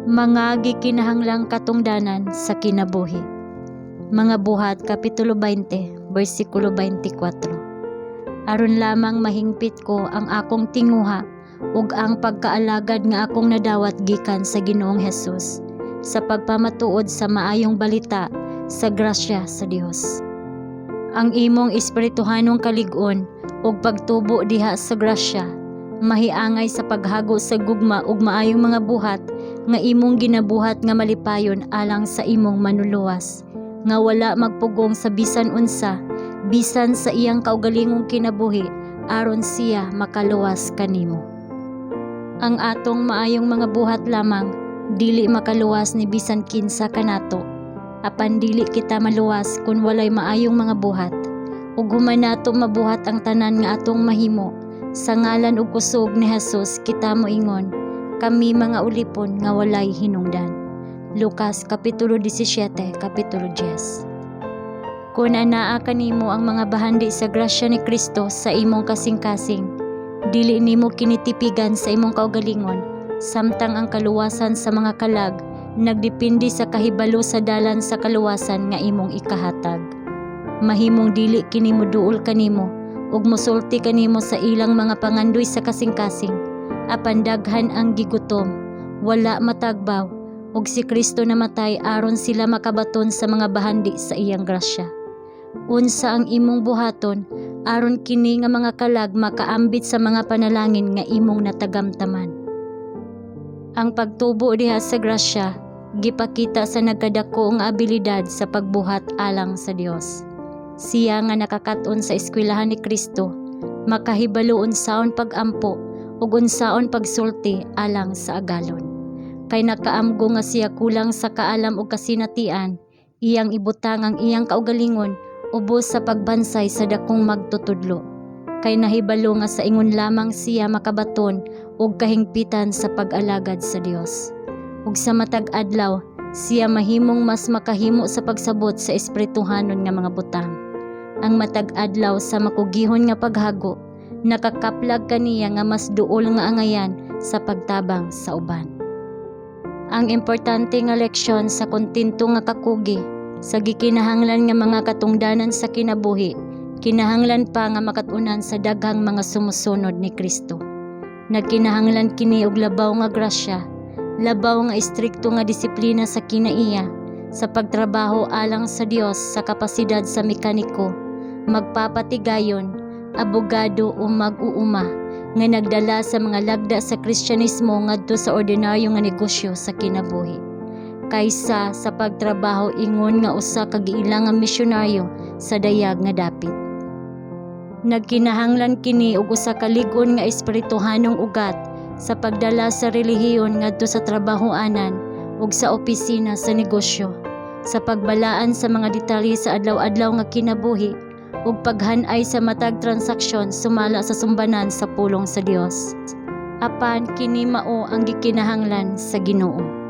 Mga gikinahanglang katungdanan sa kinabuhi. Mga Buhat Kapitulo 20, versikulo 24. Aron lamang mahingpit ko ang akong tinguha ug ang pagkaalagad nga akong nadawat gikan sa Ginoong Hesus sa pagpamatuod sa maayong balita sa grasya sa Dios. Ang imong espirituhanong kalig-on ug pagtubo diha sa grasya mahiangay sa paghago sa gugma ug maayong mga buhat nga imong ginabuhat nga malipayon alang sa imong Manluluwas, nga wala magpugong sa bisan unsa, bisan sa iyang kaugalingong kinabuhi, aron siya makaluwas kanimo. Ang atong maayong mga buhat lamang dili makaluwas ni bisan kinsa kanato. Apan dili kita maluwas kun walay maayong mga buhat. Ug human nato mabuhat ang tanan nga atong mahimo, sa ngalan ug kusog ni Jesus kita moingon, "Kami mga ulipon nga walay hinungdan." Lucas Kapitulo 17, Kapitulo 10. Kung anaa kanimo ang mga bahandi sa grasya ni Kristo sa imong kasing-kasing, dili nimo kini tipigan sa imong kaugalingon, samtang ang kaluwasan sa mga kalag nagdepende sa kahibalo sa dalan sa kaluwasan nga imong ikahatag. Mahimong dili kini moduol kanimo ug mosulti kanimo sa ilang mga pangandoy sa kasing-kasing, apan daghan ang gigutom, wala matagbaw, ug si Kristo namatay aron sila makabaton sa mga bahandi sa iyang grasya. Unsa ang imong buhaton aron kini nga mga kalag makaambit sa mga panalangin nga imong natagamtaman? Ang pagtubo diha sa grasya gipakita sa nagkadako nga abilidad sa pagbuhat alang sa Dios. Siya nga nakakaton sa eskwelahan ni Kristo, makahibalo unsaon pag-ampo ug unsaon pagsulti alang sa agalon. Kay nakaamgo nga siya kulang sa kaalam ug kasinatian, iyang ibutang ang iyang kaugalingon ubos sa pagbansay sa dakong magtutudlo. Kay nahibalo nga sa ingon lamang siya makabaton og kahingpitan sa pag-alagad sa Dios. Ug sa matag adlaw, siya mahimong mas makahimo sa pagsabot sa espirituhanon nga mga butang. Ang matag adlaw sa makugihon nga paghago, nakakaplag kaniya nga mas duol nga angayan sa pagtabang sa uban. Ang importante nga leksyon sa kontento nga kakugi sa gikinahanglan nga mga katungdanan sa kinabuhi, kinahanglan pa nga makat-unan sa daghang mga sumusunod ni Kristo. Nagkinahanglan kini og labaw nga grasya, labaw nga istrikto nga disiplina sa kinaiya, sa pagtrabaho alang sa Dios sa kapasidad sa mekaniko, magpapatigayon, abogado o mag-uuma nga nagdala sa mga lagda sa Kristyanismo ngadto sa ordinaryo nga negosyo sa kinabuhi, kaysa sa pagtrabaho ingon nga usa ka giila nga misyonaryo sa dayag nga dapit. Nagkinahanglan kini og usa ka lig-on nga espirituhanong ugat sa pagdala sa relihiyon ngadto sa trabahoanan ug sa opisina sa negosyo, sa pagbalaan sa mga detalye sa adlaw-adlaw nga kinabuhi ug paghan-ay sa matag transaksyon sumala sa sumbanan sa pulong sa Dios. Apan kini mao ang gikinahanglan sa Ginoo.